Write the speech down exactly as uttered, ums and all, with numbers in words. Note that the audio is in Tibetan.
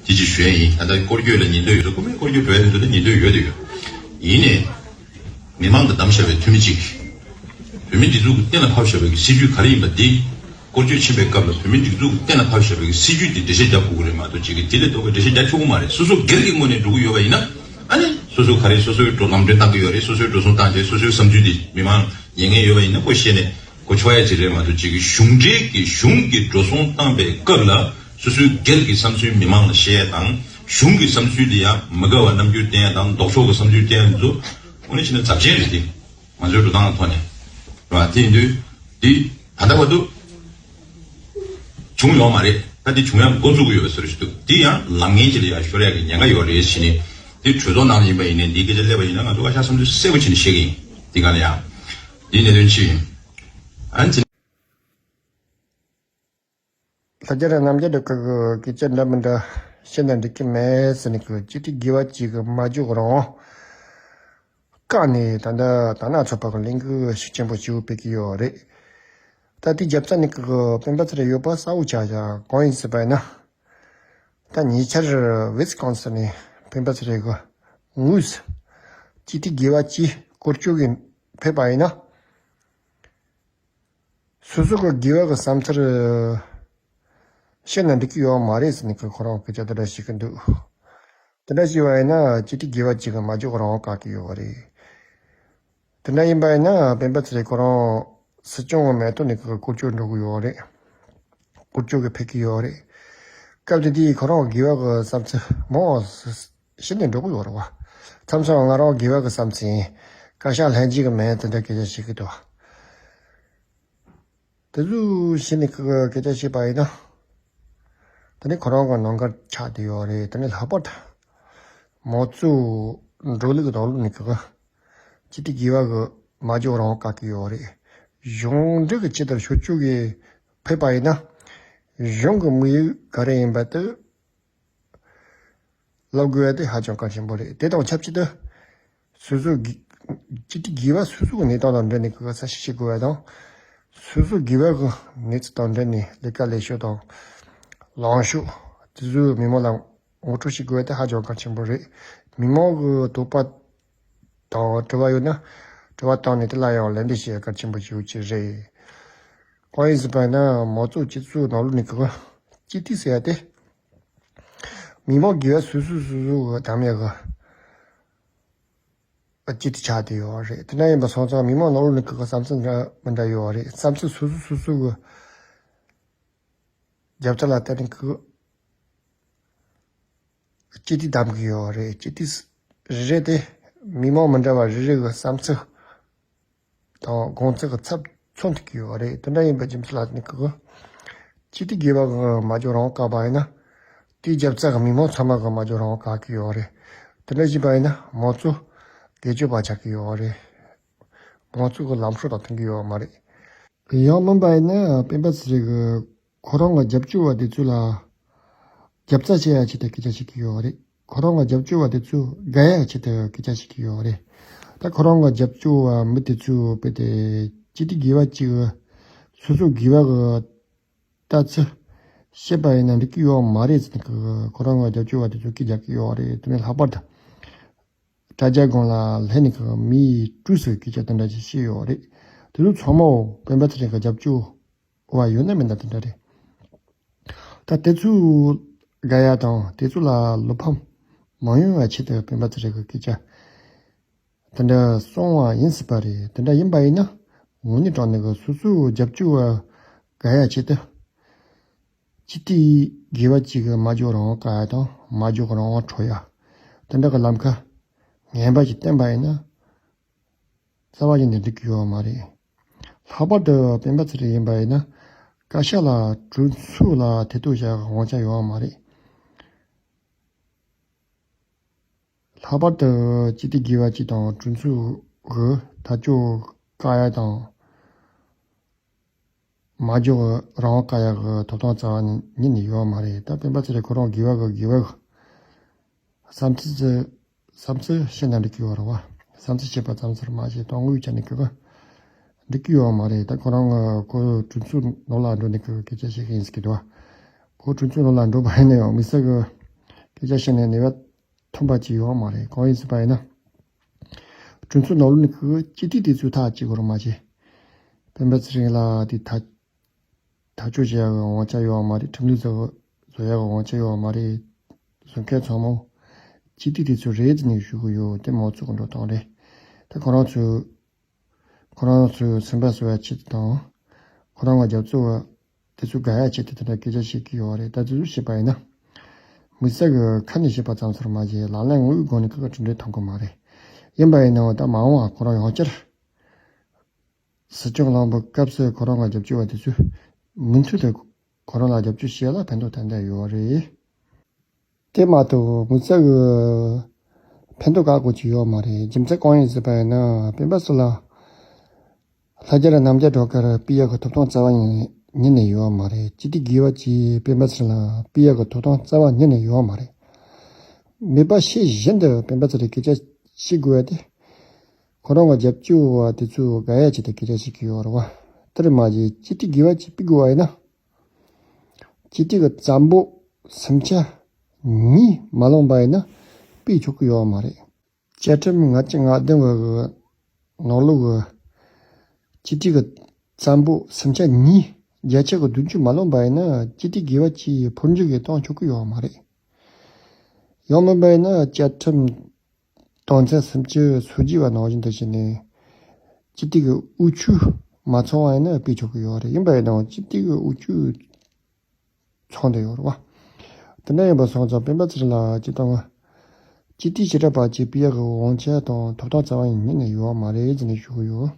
འདི་ཅིག་ཞུ་ཡ་ཡིན། ད་ལྟ་སྐོར་སྐྱོད་ལ་ཉན་འདོད་ཡོད་ཚོ་ཁོ་མོས་སྐོར་སྐྱོད་འགྲོ་ཡ་ཡོད་ཚོ་ད་ཉན་འདོད་ཡོད་དེ་ཡོད། ཡིན་ནའི། མི་མང་གིས་བདམས་བཞག་པའི་འཐུས་མི་གཅིག་བོད་མིའི་སྒྲིག་འཛུགས་ཀྱིས་གཏན་ལ་ཕབ་བཞག་པའི་སྲིད་ཇུས་ག་རེ་ཡིན་པ་འདི། སྐོར་སྐྱོད་ཕྱིན་པའི་སྐབས་ལ་བོད་མིའི་སྒྲིག་འཛུགས་ཀྱིས་གཏན་ལ་ཕབ་བཞག་པའི་སྲིད་ཇུས་འདི་འགྲེལ་བཤད་རྒྱག་དགོས་ཀྱི་རེད་མ་གཏོགས་ཅིག་གིས་དེ་ལས་ལྡོག་པའི་འགྲེལ་བཤད་རྒྱག་ཆོག་གི་མ་རེད། སོ་སོ་སྒེར་གྱི་ངོས་ནས་འགྲོ་གི་ཡོད་པ་ཡིན་ན། ཨ་ནི་སོ་སོ་ག་རེ་སོ་སོའི་འགྲོ་ལམ་སྟོན་བཏང་གི་ཡོད་རེད། སོ་སོའི་འགྲོ་སོང་བཏང་བྱས་སོ་སོའི་བསམ་ཚུལ་འདི་མི་མང་ཉན་མཁན་ཡོད་པ་ཡིན་ན་ཁོ་བཤད་ནས་གོ་ཆོག་ཡ་ཅིག་རེད་མ་གཏོགས་ཅིག་གིས་གཞུང་འབྲེལ་གྱི་གཞུང་གི་འགྲོ་སོང་བཏང་པའི་སྐབས་ལ་སོ་སོའི་སྒེར་གྱི་བསམ་ཚུལ་མི་མང་ལ་བཤད་ཡ་དང་གཞུང་གི་བསམ་ཚུལ་འདི་ཡང་མི་དགའ་བ་རྣམ་འགྱུར་བསྟན་ཡ་དང་ལྡོག་ཕྱོགས་ཀྱི་བསམ་ཚུལ་བསྟན་ཡ་འདི་ཚོ་དངོས་གནས་བྱས་ན་ཚབས་ཆེན་རེད་དེ། ང་ཚོའི་འགྲོ་སྟངས་ལ་ཐོག་ནས་རེད་བ། དེ་ཡིན་དུས་འདི་ད་ལྟ་བར་དུ་བྱུང་ཡོད་མ་རེད། ད་འདི་བྱུང་ཡ་འགོ་བཙུགས་ཀྱི་ཡོད་པའི་བཟོ་འདྲ་ཞིག་འདུག་འདི་ཡང་ལམ་ངན་ཅིག་ལ་ཡང་ཤོར་ཡ་གི་ཉེན་ཁ་ཡོད་རེད་ཟེར་ནས་འདི་གྲོས་ཚོགས་ནང་ལ་ཡིན་པ་ཡིན་ནའི་འདིའི་སྐད་ཆ་སླེབས་པ་ཡིན་ན་ང་ཚོ་ཨ་ཤ་བསམ་ཚུལ་གསལ་པོ་བྱས་ནས་བཤད་ཀྱི་ཡིན། འདི་ག་ལ་ཡང་འདི་གནད་དོན་ཆེ་ཡིན། ཨ་ནི་དེ། ལྷ་རྒྱལ་རྣམ་རྒྱལ་འདི་གི་སྐད་ཆ་འདྲ་མི་འདྲ་བཤད་ན་འགྲིག་གི་མེད་ཟེར་ནས་གི་སྤྱི་འཐུས་དགེ་བ་བཅུ་གི་མ་འཇོག་རང་བཀག་ནས་ད་ལྟ་དར་ནག་ཚོགས་པ་གི་ལས་འགུལ་ཤུགས་ཆེན་པོ་ཞིག་སྤེལ་གྱི་ཡོད་རེད། ད་དེའི་རྒྱབ་རྩ་ནས་གི་སྤེན་པ་ཚེ་རིང་ཡོད་པ་གསལ་བོ་ཆགས་ཀྱང་གང་ཡིན་ཟེར་བ་ཡིན་ན། ད་ཉེ་ཆར་ཝི་སི་ཀོན་སིན་ནས་སྤེན་པ་ཚེ་རིང་གི་དངོས་སུ་སྤྱི་འཐུས་དགེ་བ་བཅུ་སྐོར་སྐྱོད་གི་ཕེབས་པ་ཡིན་ན། སོ་སོ་གི་དགེ་བ་གི་བསམ་ཚུལ་བཤད་ན་འགྲིག་གི་ཡོད་མ་རེད་ཟེར་ནས་ཁོ་རང་སྐད་ཆ་དེ་འདྲ་བཤད་གི་འདུག་དེ་འདྲ་བཤད་པ་ཡིན་ན་སྤྱི་འཐུས་དགེ་བ་བཅུ་གི་མ་འཇོག་རང་བཀག་གི་ཡོད་རེད། དེ་འདྲ་ཡིན་པ་ཡིན་ན་སྤེན་པ་ཚེ་རིང་ཁོ་རང་སྲིད་སྐྱོང་གི་མེ་ཏོག་ནས་ཁོ་སྐོར་སྐྱོད་འགྲོ་གི་ཡོད་རེད། སྐོར་སྐྱོད་གི་ཕེབས་ཀྱི་ཡོད་རེད། སྐབས་དེ་དུས་ཁོ་རང་དགེ་བ་གི་བསམ་ཚུལ་མང་བ་ཞིག་ནས་འགྲོ་གི་ཡོད་རེད་བ། མཚམས་མཚམས་ང་རང་དགེ་བ་གི་བསམ་ཚུལ་ཡིན། བཀའ་ཤག་ལྷན་རྒྱས་ཀྱི་མིང་དེ་འདྲ་སྐད་ཆ་བཤད་ཀྱི་འདུག་བ། དེ་ཚོ་བཤད་ནས་སྐད་ཆ་བཤད་པ་ཡིན་ན། དེ་ནི་ཁོ་རང་གི་ནང་ཁར་ཆགས་བསྡད་ཡོད་རེད། དེ་ནི་ལྷག་པར་དུ་མང་གཙོ་འགྲོ་ལུགས་ནང་ལོགས་ནས་ཀྱི་སྤྱི་འཐུས་དགེ་བ་གི་མ་འཇོག་རང་བཀག་གི་ཡོད་རེད། གཞུང་འབྲེལ་གྱི་ཆེད་དུ་ཞུ་སྐྱོང་གི་ཕེབས་པ་ཡིན་ན། གཞུང་གི་དམིགས་ཡུལ་ག་རེ་ཡིན་པ་དེ་ལབ་དགོས་ཡ་དེ་ཧ་ཅང་གལ་ཆེན་པོ་རེད། དེ་དང་ཆབས་ཅིག་ཏུ། སོ་སོ་གི་སྤྱི་འཐུས་དགེ་བ་སོ་སོ་གི་གནས་སྟངས་དང་འབྲེལ་ནས་གི་གསལ་བཤད་བྱེད་དགོས་པ་དང་། སོ་སོ་དགེ་བ་གི་གནས་ཚུལ་དང་འབྲེལ་ནས་ལས་ཀ་ལས་ཕྱོད་དང་། ལངས་ཕྱོགས་དེ་ཚོའི་མི་མང་ལ་ངོ་སྤྲོད་བྱེད་དགོས་པ་དེ་ཧ་ཅང་གལ་ཆེན་པོ་རེད། མི་མང་གི་དོགས་པ་དང་དྲི་བ་ཡོད་ན་དྲི་བ་བཏང་ནས་དེ་ལ་ཡང་ལན་འདེབས་བྱེད་ཡ་གལ་ཆེན་པོ་ཞིག་ཡོད་ཀྱི་རེད། གང་ཡིན་ཟེར་བ་ན་མང་གཙོ་སྤྱི་ཚོགས་ནང་ལོགས་ནས་གི་སྤྱི་འཐུས་ཟེར་ཡ་དེ། མི་མང་དགེ་བ་སོ་སོ་སོ་སོ་གི་དམ་ཡ་གི་སྤྱི་འཐུས་ཆགས་བསྡད་ཡོད་རེད། དེ་འདྲ་ཡིན་པ་སོང་ཙང་མི་མང་ནང་ལོགས་ནས་གི་བསམ་ཚུལ་འདྲ་མི་འདྲ་ཡོད་རེད། བསམ་ཚུལ་སོ་སོ་སོ་སོ་གི་རྒྱབ་རྩ་ལ་བལྟས་ནས་གི་སྤྱི་འཐུས་བདམས་གི་ཡོད་རེད། སྤྱི་འཐུས་རེ་རེ་དེ་མི་མང་མི་འདྲ་བ་རེ་རེ་གི་བསམ་ཚུལ་དང་དགོངས་ཚུལ་གི་ཚབ་མཚོན་ཐུབ་ཀྱི་ཡོད་རེད། དེ་འདྲ་ཡིན་པའི་རྒྱུ་མཚན་ལ་ནི་གི་སྤྱི་འཐུས་དགེ་བ་གི་མ་འཇོག་རང་བཀག་པ་ཡིན་ན། དེའི་རྒྱབ་རྩ་གི་མི་མང་ཚང་མ་གི་མ་འཇོག་རང་བཀག་གི་ཡོད་རེད། དེ་འདྲ་བྱས་པ་ཡིན་ན་མང་གཙོ་སྒེར་གཅོད་པ་ཆགས་ཀྱི་ཡོད་རེད། མང་གཙོ་གི་ལམ་སྲོལ་དང་མཐུན་གྱི་ཡོད་མ་རེད། ཡང་མིན་པ་ཡིན་ན་སྤེན་པ་ཚེ་རིང་གི་ཁོ་རང་གི་རྒྱབ་སྐྱོར་བ་དེ་ཚོ་ལ་རྒྱབ་རྩ་བྱེད་ཡ་ཆེད་དུ་སྐད་ཆ་བཤད་ཀྱི་ཡོད་རེད། ཁོ་རང་གི་རྒྱབ་སྐྱོར་བ་དེ་ཚོ་དགའ་ཡ་ཆེད་དུ་སྐད་ཆ་བཤད་ཀྱི་ཡོད་རེད། ད་ཁོ་རང་གི་རྒྱབ་སྐྱོར་བ་མི་དེ་ཚོ་དཔེ་དེ་སྤྱི་འཐུས་དགེ་བ་གཅིག་གི་སོ་སོ་དགེ་བ་གི་ལྟ་ཚུལ་བཤད་པ་ཡིན་ན་འགྲིག་གི་ཡོད་མ་རེད་ཟེར་ནས་ཁོ་རང་གི་རྒྱབ་སྐྱོར་བ་དེ་ཚོ་སྐད་རྒྱག་གི་ཡོད་རེད། དེ་ནས་ལྷག་པར་དུ་དྲ་རྒྱ་སྒང་ལ་སླེབས་ནས་ཁོ་མིའི་གྲོས་སུ་སྐད་ཆ་དེ་འདྲ་ཞིག་བཤད་ཡོད་རེད། དེ་ཚོ་ཚང་མ་སྤེན་པ་ཚེ་རིང་གི་རྒྱབ་སྐྱོར་བ་ཡོད་ན་མེད་ན་དེ་འདྲ་རེད། ད་དེ་ཚོ་དགའ་ཡ་དང་དེ་ཚོ་ལ་བློ་ཕམ་མ་ཡོང་བའི་ཆེད་དུ་སྤེན་པ་ཚེ་རིང་གི་སྐད་ཆ་དེ་འདྲ་གསུངས་པ་ཡིན་སྲིད་པ་རེད། དེ་འདྲ་ཡིན་པ་ཡིན་ན་དངོས་གནས་དྲང་གནས་ཀྱི་སོ་སོའི་རྒྱབ་སྐྱོར་བ་དགའ་ཡ་ཆེད་དུ་སྤྱི་འཐུས་དགེ་བ་གཅིག་གི་མ་འཇོག་རང་བཀག་ཡ་དང་མ་འཇོག་རང་ཁྲོ་ཡ་དེ་འདྲ་གི་ལམ་ཁ་ངན་པ་ཞིག་བསྟན་པ་ཡིན་ན། རྩ་བ་ཉིད་ནས་འགྲིག་གི་ཡོད་མ་རེད། ལྷག་པར་དུ་སྤེན་པ་ཚེ་རིང་ཡིན་པ་ཡིན་ན་བཀའ་ཤག་ལ་གྲོས་ཚོགས་ལ་ཐེ་གཏོགས་བྱ་དབང་ཆ་ཡོད་མ་རེད། ལྷག་པར་དུ་སྤྱི་འཐུས་དགེ་བ་གཅིག་དང་གྲོས་ཚོགས་ཀྱི་ཐག་གཅོད་བཀག་ཡ་དང་མ་འཇོག་རང་དབང་བཀག་ཡ་གི་ཐོབ་ཐང་རྩ་བ་ཉིད་ནས་ཡོད་མ་རེད། ད་སྤེན་པ་ཚེ་རིང་ཁོ་རང་དགེ་བ་གི་དགེ་བ་གི་བསམ་ཚུལ་ཚོ་བསམ་ཚུལ་བཤད་ན་འགྲིག་གི་ཡོད་རེད་བ། བསམ་ཚུལ་བཤད་པ་ཙམ་ཟེར་མ་བྱས་དོན་དངོས་བྱས་ནས་གི་འགྲིག་གི་ཡོད་མ་རེད། ད་ཁོ་རང་ཁོ་གྲོས་ཚོགས་ནང་ལ་འགྲོ་ནས་གི་སྐད་ཆ་བཤད་གི་ཡིན་ཟེར་གི་འདུག་བ། ཁོ་གྲོས་ཚོགས་ནང་ལ་འགྲོ་བ་ཡིན་ན་ཡང་དམིགས་བསལ་གི་ སྐད་ཆ་བཤད་ནས་ནུས་པ་ཐོན་པ་ཅིག་ཡོད་མ་རེད། གང་ཡིན་ཟེར་བ་ཡིན་ན། གྲོས་ཚོགས་ནང་ལོགས་ནས་ཁོ་སྤྱི་འཐུས་དེ་ཚོས་ཐག་གཅོད་དགོས་རེད་མ་གཞི། སྤེན་པ་ཚེ་རིང་ལགས་དེ་ཐག་ཐག་གཅོད་བྱེད་ཡག་གི་དབང་ཆ་ཡོད་མ་རེད། ཁྲིམས་ལུགས་བཟོ་བཟོ་ཡག་གི་དབང་ཆ་ཡོད་མ་རེད། བཟོ་མཁན་ཚང་མ་སྤྱི་འཐུས་དེ་ཚོ་རེད་ཟེར་ནས་ཞུ་གི་ཡོད། དེ་མང་ཚོགས་ཀྱི་འགྲོ་སྟངས་རེད། ད་ཁོ་རང་ཚོས་ཁོ་རང་ཚོའི་སེམས་པ་གསོ་བའི་ཆེད་དུ་དང་། ཁོ་རང་ལ་རྒྱབ་སྐྱོར་བ་དེ་ཚོ་དགའ་ཡག་ཆེད་དུ་དེ་འདྲ་སྐད་ཆ་བཤད་ཀྱི་ཡོད་རེད། ད་དེ་ཚོ་བཤད་པ་ཡིན་ན། དམིགས་བསལ་གྱི་ཁ་ནས་བཤད་པ་ཙམ་ཞིག་མ་བྱས་ལག་ལེན་དངོས་ཡོད་སྒོ་ནས་ཁ་ཁ་གྲུབ་འབྲས་ཐོན་གི་མ་རེད། ཡིན་པ་ཡིན་ནའང་ད་མ་འོངས་པ་ཁོ་རང་ཡང་བསྐྱར་སྲིད་སྐྱོང་ལངས་པའི་སྐབས་སུ་ཁོ་རང་ལ་རྒྱབ་སྐྱོར་བ་དེ་ཚོས་མུ་མཐུད་དུ་ཁོ་རང་ལ་རྒྱབ་སྐྱོར་བྱེད་ཡག་ལ་ཕན་ཐོགས་ཏན་ཏན་ཡོད་རེད། དེ་མ་གཏོགས་དམིགས་བསལ་གྱི་ཕན་ཐོགས་ག་གོ་ཅིག་ཡོད་མ་རེད། རྒྱུ་མཚན་གང་ཡིན་ཟེར་བ་ཡིན་ན། སྤེན་པ་ཚེ་ལ་ལྷ་རྒྱལ་རྣམ་རྒྱལ་སྒྲོལ་དཀར་སྤེལ་ཡག་གི་ཐོབ་ཐང་རྩ་བ་ཉིད་ནས་ཡོད་མ་རེད། སྤྱི་འཐུས་དགེ་བ་བཅུའི་སྤེན་པ་ཚེ་རིང་ལ་སྤེལ་ཡག་གི་ཐོབ་ཐང་རྩ་བ་ཉིད་ནས་ཡོད་མ་རེད། མེད་པ་ཤེས་བཞིན་དུ་སྤེན་པ་ཚེ་རིང་སྐད་ཆ་བཤད་དགོས་པ་དེ། ཁོ་རང་གི་རྒྱབ་སྐྱོར་བ་དེ་ཚོས་དགའ་ཡག་ཆེད་དུ་སྐད་ཆ་བཤད་ཀྱི་ཡོད་རེད་བ། དེར་མ་གཞི་སྤྱི་འཐུས་དགེ་བ་བཅུ་སྤེལ་དགོས་པ་ཡིན་ན། སྤྱི་འཐུས་ཀྱི་བཙན་པོ་སུམ་ཆ་གཉིས་མ་ལོངས་པ་ཡིན་ན་སྤེལ་ཆོག་གི་ཡོད་མ་རེད། བཅའ་ཁྲིམས་ལྔ་བཅུ་ང་བདུན་གྱི་ནང་ལོགས་ཀྱི་སྤྱི་འཐུས་ཀྱི་བཙན་པོ་སུམ་ཆ་གཉིས་བརྒྱ་ཆ་གི་བདུན་ཅུ་མ་ལོངས་པ་ཡིན་ན་སྤྱི་འཐུས་དགེ་བ་བཅུའི་འཕོ་འགྱུར་གྱི་གཏོང་ཆོག་གི་ཡོད་མ་རེད། ཡང་མིན་པ་ཡིན་ན་བཅའ་ཁྲིམས་དོན་ཚན་སུམ་ཅུ་སོ་བརྒྱད་པ་ནང་བཞིན་དུ་བྱས་ནས་སྤྱི་འཐུས་ཀྱི་དབུ་ཁྱུད་མ་ཚང་བ་ཡིན་ན་སྤེལ་ཆོག་གི་ཡོད་རེད། ཡིན་པ་ཡིན་ནའང་སྤྱི་འཐུས་ཀྱི་དབུ་ཁྱུད་ཚང་བསྡད་ཡོད་རེད་བ། དེ་འདྲ་ཡིན་པ་སོང་ཙང་སྤེན་པ་ཚེ་རིང་ལགས་སྤྱི་བཏང་བ། སྤྱི་འཐུས་བྱེ་བྲག་པ་བཅུ་སྤེལ་ཡག་གི་དབང་ཆ་དང་ཐོབ་ཐང་རྩ་བ་ཉིད་ནས་ཡོད་མ་རེད་ཟེར་ནས་ཞུ་གི་ཡོད།